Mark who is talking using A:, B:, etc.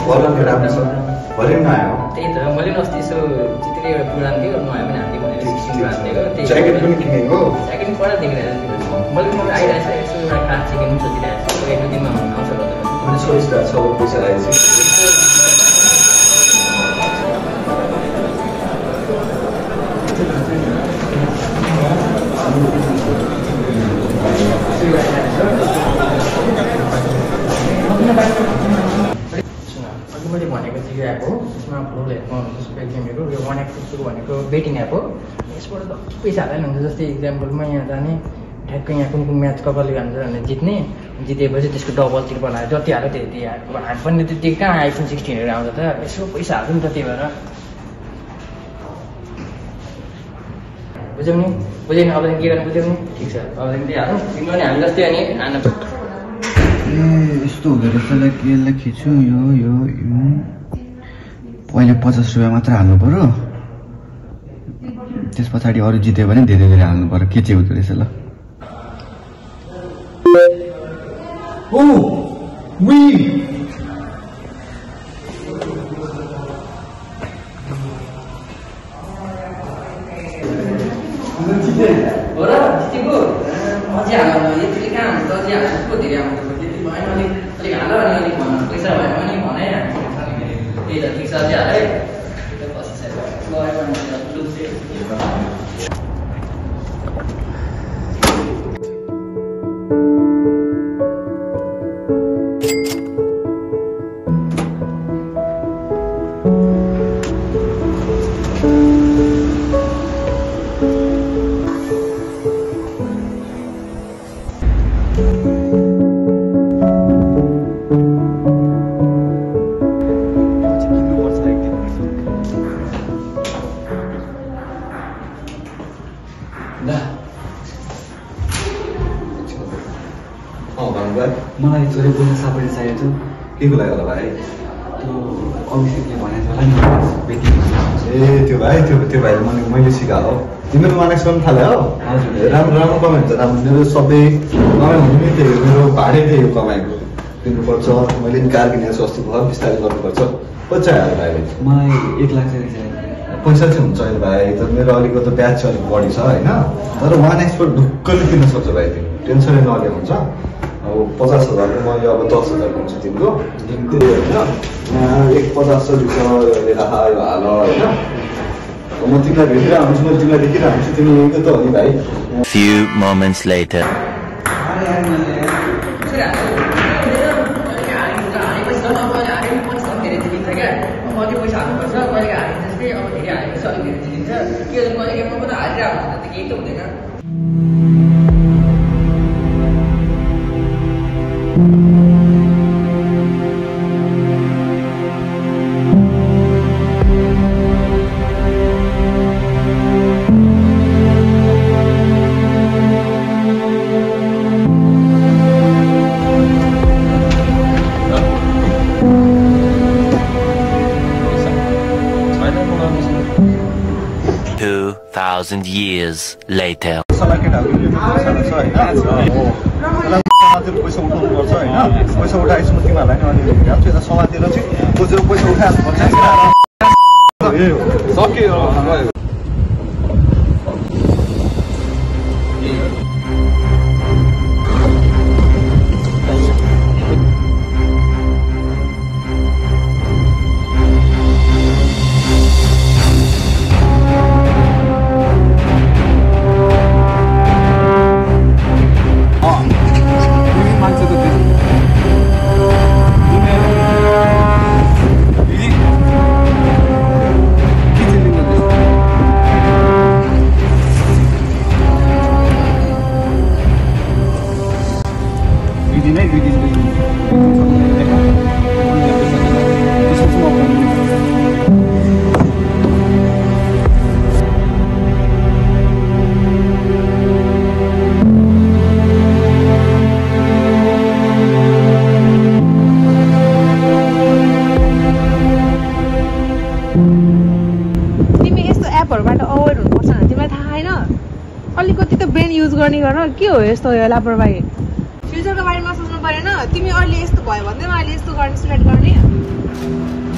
A: भोलि राम्रो छ भोलि नआयो
B: त्यही त मैले अस्ति यसो चित्रे एउटा पुरान थियो नआयो भने हामीले भनेर 16 रात दिएको त्यही
A: ज्याकेट पनि किनेको
B: ज्याकेट पनि पढा देखिरहेको छु मैले आइरहेछ यसो एउटा काठ चिकन पनि सोचिरहेको छु एक दुई दिनमा आउँछ होला
A: पनि सोचिरहेको छ पैसा आएछ
B: मैले भनेको चाहिँ एप हो त्यसमा फुल हेडफोन जसको गेमहरू यो 1x भनेको बेटिङ एप हो यसबाट त पैसा हाल्दैन हुन्छ जस्तै इक्जाम्पलमा यहाँ जाने ठ्याक्कै यहाँ कुन कुन म्याच कसले हान्छ भने जित्ने जितेपछि त्यसको डबल बनायो जति हाल्यो त्यति हाल्यो हामी पनि त्यति कहाँ आइफोन 16हरू आउँछ त यसो पैसा हाल्छ नि त त्यही भएर बुझ्यौ नि अबदेखि के गर्ने बुझ्यौ नि ठिक छ अबदेखि त्यही हालौँ तिम्रो पनि हामी जस्तै अनि हाल्नु
C: यस्तो हुँदो रहेछ यसलाई खिच्छु यो पहिले 50 रुपियाँ मात्र हाल्नु पर्यो त्यस पछाडि अरू जित्यो भने धेरै धेरै हाल्नु पर्यो के चाहिँ हुँदो रहेछ ल
B: हो र जितेको अझै हाल्नु यति कहाँ हुन्छ अझै हाल्नु धेरै आउँछ त्यति भएन अलिक हाल अनि अलिक भन्नु पैसा भयो भने भने त्यही त ठिक छ अझै हाल है
C: मलाई छोरी बोल्न सापडी चाहिएको थियो
A: के को लागि होला भाइ
C: त्यो अभिषेकले भनेको होला नि बेटी
A: ए त्यो भाइ भाइले मैले सिकाएको हो तिमीहरू मानेक्सन थाल्यो हो
C: हजुर
A: राम्रो राम्रो कमाइ हुन्छ राम्रो मेरो सबै कमाइ हुनु नि त्यही हो मेरो भाडै त्यही हो कमाइको दिनुपर्छ मैले नि कार किनेको छु अस्ति भयो बिस्तारै गर्नुपर्छ कति चाहियो भाइले
C: मलाई 1 लाख चाहिएको
A: पैसा चाहिँ हुन्छ अहिले भाइ त मेरो अलिकति त ब्याज चाहिँ अलिक बढी छ होइन तर 1x ढुक्कले किन्न सक्छ भाइ तिमी टेन्सनै नलिए हुन्छ अब 50,000को मैले अब 10,000 हुन्छ तिम्रो त्यही होइन एक 50 लिएर आयो हाल होइन म तिमीलाई भेटिरहेको हुन्छु मैले तिमीलाई देखिरहेको हुन्छु तिमी यहीँको त हो नि भाइ
D: Few moments later years later.
A: पैसा उठाउनु पर्छ होइन पैसा उठाएपछि म तिमीहरूलाई नि अलिअलि हेरिहाल्छु यता समातेर चाहिँ खोजेर पैसा उठाइहाल्नुपर्छ सक्यो
E: अलिकति त ब्रेन युज गर्ने गर के हो यस्तो लापरवाही फ्युचरको बारेमा सोच्नु परेन तिमी अहिले यस्तो भयो भन्दै अहिले यस्तो गर्ने सिलेक्ट गर्ने